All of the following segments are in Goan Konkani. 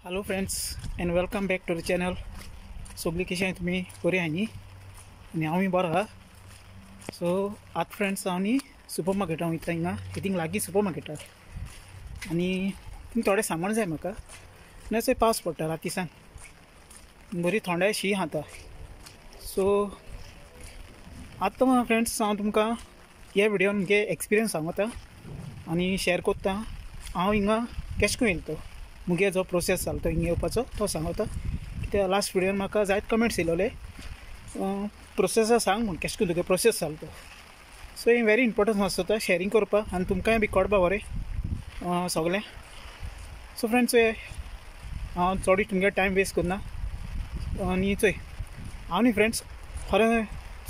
Hello friends and welcome back to the channel. सगळी कशें तुमी बरी आहा न्ही आनी हांवूय बरो आहा. सो आतां फ्रेंड्स हांव न्ही सुपर मार्केटां वयता. हिंगा थिंग लागीं सुपर मार्केटार आनी थिंग थोडें सामान जाय म्हाका. ना चोय पावस पडटा राती सान बरी थोंडाय शी आहा. सो आतां फ्रेंड्स हांव तुमकां ह्या व्हिडियोन म्हगे एक्सपिरियन्स सांगता आनी शेअर करता. हांव हिंगा केशें करून येयलो तो मुगे जो प्रोसेस जालो तो हिंगा येवपाचो तो सांगता. कित्याक लास्ट व्हिडियोन म्हाका जायत कमेंट्स येयलोले प्रोसेसा सांग म्हूण केशें करून तुगे प्रोसेस जालो तो. सो हें वेरी इम्पोर्टंट आसता शेअरींग करपाक आनी तुमकांय बी कळपा बरें सगळें. सो फ्रेंड्स हांव चडूय तुमगे टायम वेस्ट करना आनी चोय हांव न्ही फ्रेंड्स खरें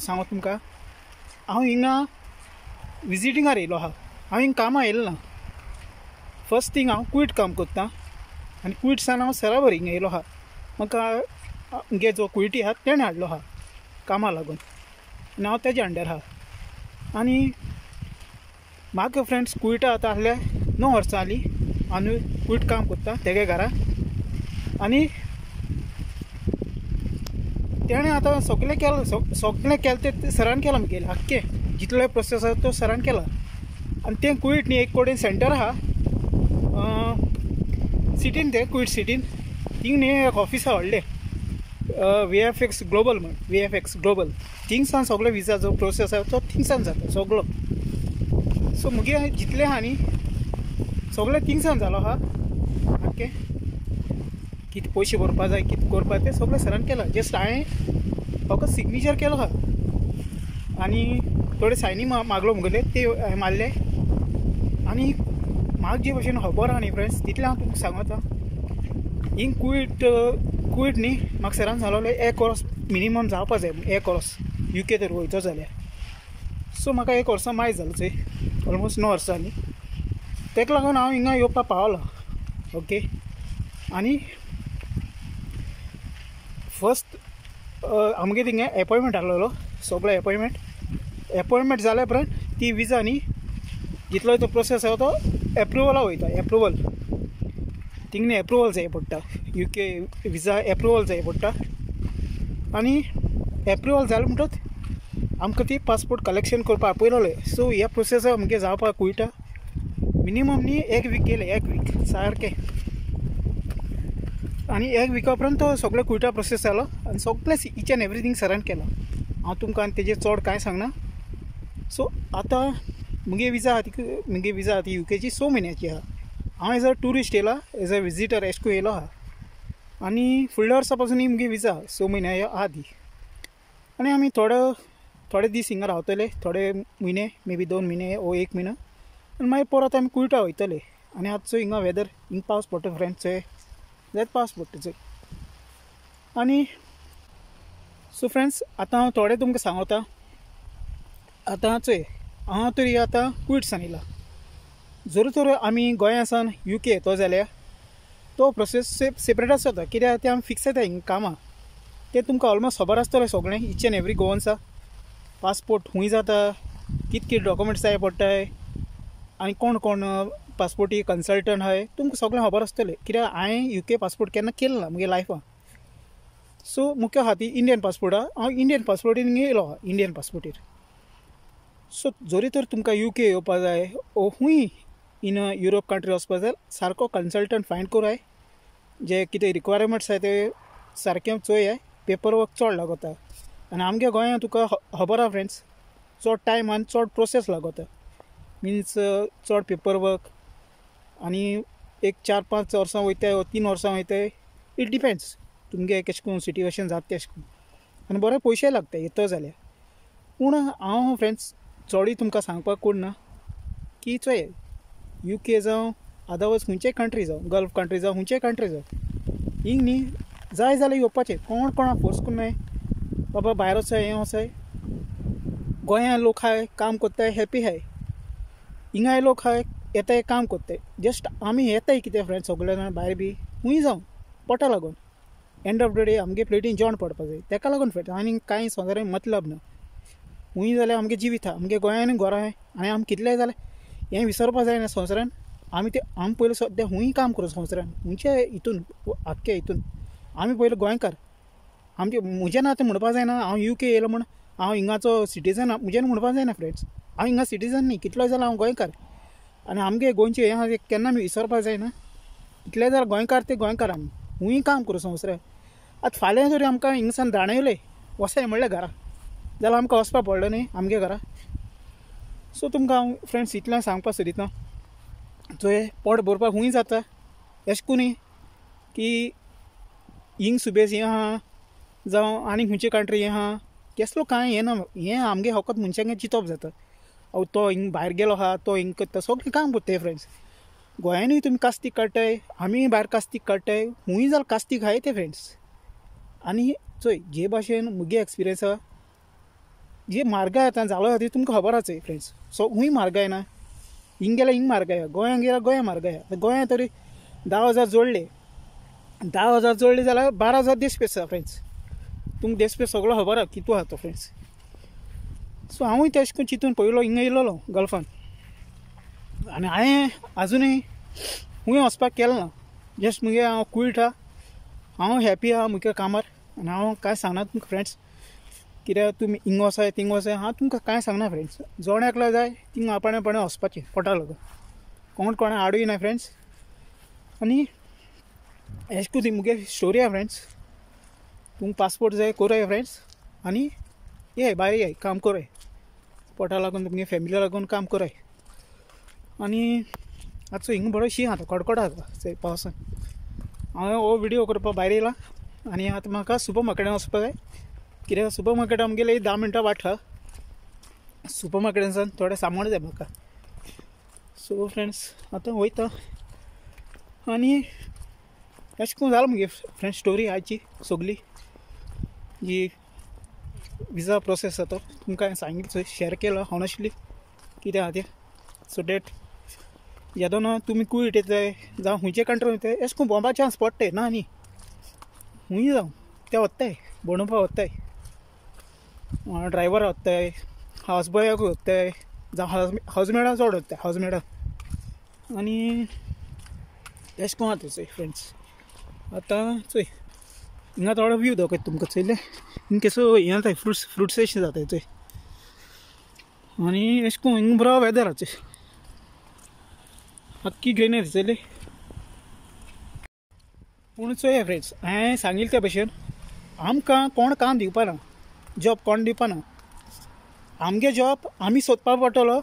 सांगो तुमकां हांव हिंगा विजिटिंगार येयलो आहा. हांव हिंगा कामां येयलो ना. फर्स्ट थिंग हांव कुवेट काम करता आनी कुवेट सान हांव सराबर हिंगा येयलो आहा. म्हाका मुगे जो कुवेटी आहा तेणें हाडलो आहा कामां लागून आनी हांव तेज्या अंडर आहा. आनी म्हाका फ्रेंड्स कुवेटा आतां आहल्या 9 वर्सां जालीं आनी कुवेट काम करता तेगे घरा. आनी तेणें आतां सगळें केलां सगळें केलें तें सरान केलां मुगेलें आख्खें जितलो प्रोसेस आसा तो सरान केला. आनी तें कुवेट न्ही एक कडेन सेंटर आहा सिटीन, तें कुवेट सिटीन थिंग न्ही एक ऑफिस आहा व्हडलें VFX global म्हण, VFX global. थिंगसान सगळो विजा जो प्रोसेस आसा तो थिंगसान जाता सगळो. सो मुगे जितलें आहा न्ही सगळें थिंगसान जालो आहा. आख्खें कितें पयशे भरपा जाय कितें करपा तें सगळें सरान केलां. जस्ट हांवें फकत सिग्नेचर केलो आहा आनी थोडे सायनी मागलो मुगेले ते हांवें मारले. आनी म्हाका जे भशेन खबर आहा न्ही फ्रेंड्स तितलें हांव तुमकां सांगता. हिंग कुवेट कुवेट न्ही म्हाका सरान सांगलें 1 वर्स मिनिमम जावपा जाय, 1 वर्स UK तर वयचो जाल्यार. सो म्हाका 1 वर्सां मायज जालो चोय ऑलमोस्ट 9 वर्सां जालीं. तेका लागून हांव हिंगा येवपाक पावलो. ओके आनी फर्स्ट आमगे थिंगा एपॉयंटमेंट आहलोलो सगळो एपॉयंटमेंट जाल्या उपरांत ती विजा न्ही जितलो तो प्रोसेस आसा तो एप्रुवला वयता. एप्रुवल थिंग न्ही एप्रुवल जाय पडटा, UK विजा एप्रुवल जाय पडटा. आनी एप्रुवल जालें म्हणटच आमकां ती पासपोर्ट कलेक्शन करपाक आपयलोलें. सो ह्या प्रोसेसा आमगे जावपाक कुवेटा मिनिमम न्ही 1 वीक गेलें, 1 वीक सारकें. आनी 1 विका उपरांत तो सगळो कुवेटा प्रोसेस जालो आनी सगळें इच एंड एवरीथींग सरान केलां. हांव तुमकां आनी तेजेर चड कांय सांगना. सो आतां मुगे विजा आहा ती मुगे विजा आहा ती UKची 6 म्हयन्याची आहा. हांव एज अ ट्युरिस्ट येयला, एज अ विजिटर एशें करून येयलो आहा. आनी फुडल्या वर्सा पासून ही मुगे विजा 6 म्हयन्या आहा ती. आनी आमी थोडे दीस हिंगा रावतले, थोडे म्हयने मे बी 2 म्हयने ओ 1 म्हयनो, आनी मागीर परत आमी कुवेटा वयतले. आनी आतां हिंगा वेदर हिंगा पावस पडटा फ्रेंड्स, चोय जायत पावस पडटा चोय. आनी सो फ्रेंड्स आतां हांव थोडें तुमकां सांगता. आतां चोय हांव तरी आतां कुवेट सान येयला. जर तर आमी गोंया सान UK येतो जाल्यार तो प्रोसेस सेपरेट आसता. कित्याक तें आमी फिक्स जाता हिंगा कामां तें तुमकां ऑलमोस्ट खबर आसतलें सगळें इच एंड एवरी गोवन्सा पासपोर्ट खूंय जाता, कित कितें डॉक्युमेंट्स जाय पडटाय आनी कोण कोण पासपोर्टी कन्सल्टंट आहाय तुमकां सगळें खबर आसतलें. कित्याक हांवें UK passport केन्ना केलो ना मुगे लायफान. सो मुख्य आहा ती इंडियन पासपोर्ट आहा. हांव इंडियन पासपोर्टीन येयलो आहा, इंडियन पासपोर्टीर. सो जरी तर तुमकां UK येवपा जाय ओ खूंय इन युरोप कंट्री वचपा जाय सारको कन्सल्टंट फायंड करूं जे कितें रिक्वायरमेंट्स आहाय ते सारकें चोयाय. पेपर वर्क चड लागता आनी आमगे गोंयांत तुका खबर आहा फ्रेंड्स चड टायम आनी चड प्रोसेस लागता. मिन्स चड पेपर वर्क आनी एक 4-5 वर्सां वयताय ओ 3 वर्सां वयताय. It depends तुमगे केशें करून सिट्युएशन जाता तेशें करून आनी बरे पयशे लागता येतो जाल्यार. पूण हांव फ्रेंड्स चडूय तुमकां सांगपाक कोण ना की चोय UK जावं अदरवायज खंयचेय कंट्री जावं, गल्फ कंट्री जावं, खंयचेय कंट्री जावं, हिंग न्ही जाय जाल्यार येवपाचें. कोण कोणाक फोर्स करून बाबा भायर वचोय हें वचोय. गोंया लोक आहाय काम कोत्ताय हॅपी आहाय, हिंगाय लोक आहाय येताय काम कोत्ताय. जस्ट आमी येताय कितें फ्रेंड्स सगळे जाण भायर बी खूंय जावं पोटा लागून एंड ऑफ the day आमगे प्लेटीन जेवण पडपा जाय. तेका लागून फ्रेंड्स आनी कांय संवसारान मतलब ना. खूंय जाल्यार आमगे जिवीत आहा, आमगे गोंयान घरां आहाय आनी आमी कितलेय जाल्यार हें विसरपा जायना संवसारान. आमी ते आमी पयलीं सद्या हुंय काम करूं संवसारान, हुंयचे हितून आख्खे हितून आमी पयलीं गोंयकार. आमचे म्हज्यान आतां म्हणपा जायना हांव UK येयलो म्हूण हांव हिंगाचो सिटीजन, म्हज्यान म्हणपा जायना फ्रेंड्स. हांव हिंगा सिटीजन न्ही, कितलो जाल्यार हांव गोंयकार. आनी आमगे गोंयचें हें आहा केन्ना आमी विसरपा जायना. कितले जाल्यार गोंयकार ते गोंयकार आमी, हुंय काम करूं संवसारान. आतां फाल्यां जरी आमकां हिंगसान दाणयलें वसाय म्हणलें घरा जाल्यार आमकां वचपा पडलें न्ही आमगे घरा. सो तुमकां हांव फ्रेंड्स इतलें सांगपा सोदिता, चोय पोट भरपाक खूंय जाता, एशें कोन्न न्ही की हिंग सुबेज हें आहा जावं आनी खंयचे कंट्री हें आहा, केसलो कांय हें ना. हें आमगे फकत मनशांगे चिंतप जाता, हांव तो हिंग भायर गेलो आहा तो हिंग करता, सगळें काम करताय फ्रेंड्स. गोंयानूय तुमी कास्तीक काडटाय, आमीय भायर कास्तीक काडटाय, खूंय जाल्यार कास्तीक आहाय ते फ्रेंड्स. आनी चोय जे भाशेन मुगे एक्सपिरियन्स आहा, जे म्हारगाय आतां जालो आहा ती तुमकां खबर आसा फ्रेंड्स. सो खूंय म्हारगाय ना, हिंग गेल्यार हिंग म्हारगाय आहा, गोंयांत गेल्यार गोंया म्हारगाय आहा. गोंयांत तरी 10,000 जोडले, 10,000 जोडले जाल्यार 12,000 देशपेस आहा फ्रेंड्स. तुमकां देशपेस सगळो खबर आहा कितू आहा तो फ्रेंड्स. सो हांवूय तेश करून चिंतून पयलो हिंगा येयलेलो गल्फान, आनी हांवें आजुनूय खूंय वचपाक केलें ना. जस्ट मुगे हांव कुयट आहा, हांव हॅपी आहा मुगे कामार. आनी हांव कांय सांगना तुमकां फ्रेंड्स, कित्याक तुमी हिंग वचाय थिंग वचाय, हांव तुमकां कांय सांगना फ्रेंड्स. जोण एकलो जाय थिंग आपणें आपणें वचपाचें पोटा लागून, कोण कोणा आडूय ना फ्रेंड्स. आनी एश करून ती मुगे स्टोरी आहा फ्रेंड्स. तुमकां पासपोर्ट जाय कोराय फ्रेंड्स, आनी ये भायर ये काम कोराय, पोटा लागून तुमगे फॅमिली लागून काम कोराय. आनी आतां हिंग बरो शीं आतां कडकड आतां पावसान. हांवें हो विडियो करपाक भायर येयला आनी आतां म्हाका सुपर मार्केटान वचपाक जाय, कित्याक सुपर मार्केट आमगेले 10 मिनटां वाट आहा. सुपर मार्केटान थोडें सामान जाय म्हाका. सो फ्रेंड्स आतां वयता आनी अशें करून जालें मुगे फ्रेंड्स स्टोरी आयची सगली जी विजा प्रोसेस आसा तो तुमकां हांवें सांगिल्लो, शेअर केलो ऑनेस्टली कितें आहा तें. सो that जेदोना तुमी कुवेट येताय जावं खंयचे कंट्री वयताय, अशें करून भोंवपा चान्स पडटाय ना न्ही, खूंय जावं ते वत्ताय भोंवडोवपा वत्ताय, ड्रायवर वत्ताय, हावस बॉयाकूय वत्ताय, जावं हावसमेडा चड वत्ताय हावसमेडा. आनी अशें करून आतां चोय फ्रेंड्स. आतां चोय हिंगा थोडो व्यू दाखयता तुमकां, चोयलें हिंग केसो हें जाता, फ्रुट्स अशें जाता चोय. आनी अशें करून हिंग बरो वेदर आहा चोय, आख्खी ग्रिनरी चोयली. पूण चोय फ्रेंड्स हांवें सांगिल्लें त्या भशेन आमकां कोण काम दिवपा ना, जॉब कोण दिवपा ना. आमगे जॉब आमी सोदपाक पडटलो,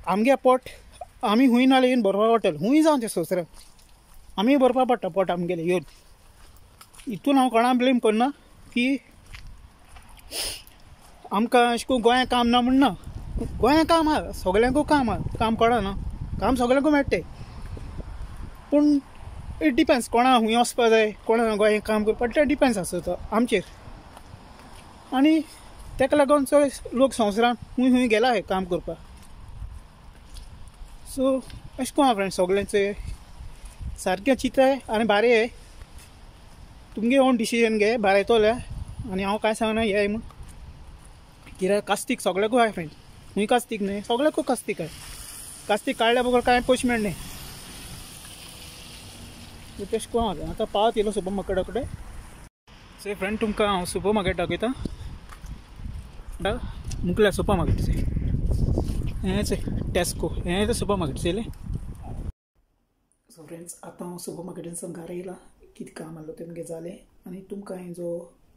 आमगे पोट आमी खूंय नाल्यार येवन भरपा पडटलो, खूंय जावं तें संवसारांत आमी भरपा पडटा पोट आमगेलें येवन. हितून हांव कोणा ब्लेम करना की आमकां अशें करून गोंयांत काम ना म्हण ना, गोंयांत काम आहा, सगल्यांकूय काम आहा, काम कोणा ना, काम सगल्यांकूय मेळटा. पूण it depends कोणा खूंय वचपा जाय, कोणा गोंयांत काम करपा तें डिपेंड्स आसा तो आमचेर. आनी ताका लागून चड लोक संवसारांत खूंय खूंय गेला हे काम करपाक. सो अशें करून फ्रेंड्स सगळ्यांचे सारकें चिंताय आनी भायर तुमगे ओन डिसिजन घे, भायर येतले. आनी हांव कांय सांगना ये म्हूण, कित्याक कास्तीक सगळ्याकूय आहा फ्रेंड्स, खूंय कास्तीक न्हय, सगळ्याकूय कास्तीक आहा. कास्तीक काडल्या बगर कांय पयशे मेळना. तशें करून आतां पावत येयलो सुपर मार्केटा कडेन. सो फ्रेंड तुमकां हांव सुपर मार्केट दाखयता, मुखल्या सुपर मार्केट हें चोय टॅस्को, हें तें सुपर मार्केट चोयलें. सो फ्रेंड्स आतां हांव सुपर मार्केटान घरा येयला, कितें काम आहलो तें मुगे जालें. आनी तुमकां हांवें जो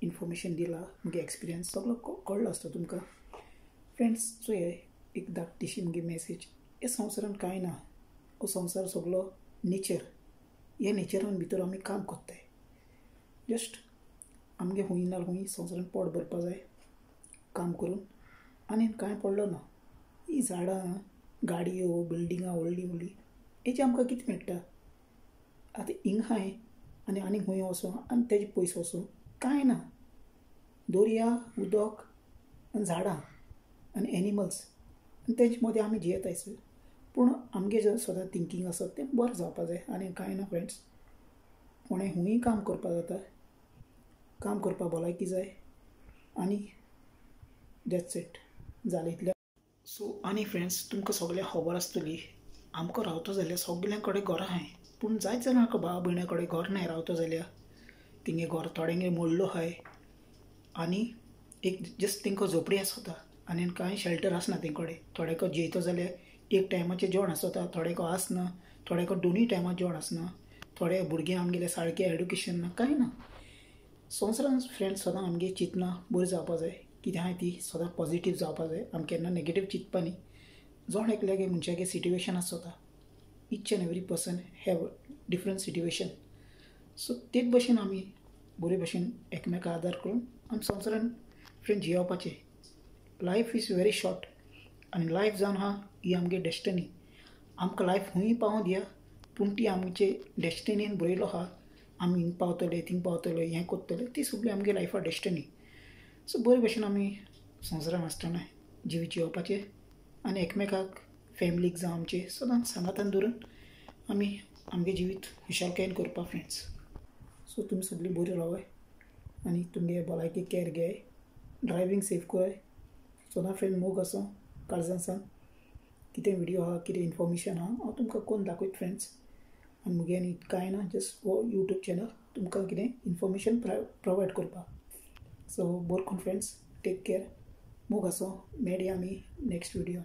इन्फॉर्मेशन दिला मुगे एक्सपिरियन्स सगळो कळ्ळो आसता तुमकां फ्रेंड्स. चोय एक धाकटीशी मुगे मॅसेज, हे संवसारान कांय ना, हो संवसार सगळो नेचर, ह्या नेचरान भितर आमी काम करताय. जस्ट आमगे खूंय ना खूंय संवसारान पोट भरपा जाय काम करून, आनी कांय पडलो ना. ही झाडां, गाडयो, बिल्डिंगां व्हडलीं व्हडलीं हेजे आमकां कितें मेळटा? आतां हिंग आहाय आनी आनी खूंय वचो आनी तेजे पयशे वचो, कांय ना. दर्या, उदक आनी झाडां आनी एनिमल्स आनी तेजे मदीं आमी जियेताय. पूण आमगे जें सदां थिंकींग आसा तें बरें जावपा जाय. आनी कांय ना फ्रेंड्स, कोणें खूंय काम करपा जाता, काम करपा भलायकी जाय आनी that's it, जालें इतलें. सो आनी फ्रेंड्स तुमकां सगळें खबर आसतली आमकां रावतो जाल्यार सगल्यां कडेन घरां आहाय, पूण जायत जाणां भाव भयणां कडेन घर नाय रावतो जाल्यार तेंगे घर थोड्यांगे मोडलो आहाय आनी एक जस्ट तेंकां झोपडी आसता आनी कांय शेल्टर आसना तें कडेन. थोड्यांक जेयतो जाल्यार एक टायमाचें जेवण आसता, थोड्यांक आसना, थोड्यांक दोनूय टायमार जेवण आसना, थोडे भुरगीं आमगेले सारकें एडुकेशन ना, कांय ना. संवसारान फ्रेंड्स सदां आमगे चिंतना बरी जावपा जाय, कितें आहाय ती सदां पॉजिटीव जावपा जाय, आमी केन्ना नेगेटीव चिंतपा न्ही. जण एकल्यागे मनशागे सिट्युएशन आसता, each and every person have different situation. So तेच भशेन आमी बरे भशेन एकमेका आदार करून आमी संवसारान फ्रेंड जियोवपाचें. लायफ is very short आनी लायफ जावन आहा ही आमगे डेस्टिनी. आमकां लायफ खूंय पावों दिया, पूण ती आमचे डेस्टिनीन बरयलो आहा, आमी हिंग पावतले थिंग पावतले हें करतले, ती सगळी आमगे लायफा डेस्टिनी. सो बरे भशेन आमी संवसारान आसतना जिवीत जियोवपाचें आनी एकमेकाक फॅमिलीक जावं आमचे सदांच सांगातान धरून आमी आमगे जिवीत खुशालकायेन करपा फ्रेंड्स. सो तुमी सगळीं बरी रावाय आनी तुमगे भलायकी केअर घेयाय, ड्रायवींग सेफ कराय, सदां फ्रेंड मोग आसो काळजान सावन. कितें व्हिडियो आहा कितें इन्फॉर्मेशन आहा हांव तुमकां कोण दाखयत फ्रेंड्स. आनी मुगे आनी कांय ना, जस्ट हो यूट्यूब चॅनल तुमकां कितें इन्फॉर्मेशन प्रोवायड करपाक. सो बरें करून फ्रेंड्स, टेक केअर, मोग आसो, मेळया आमी नेक्स्ट व्हिडियो.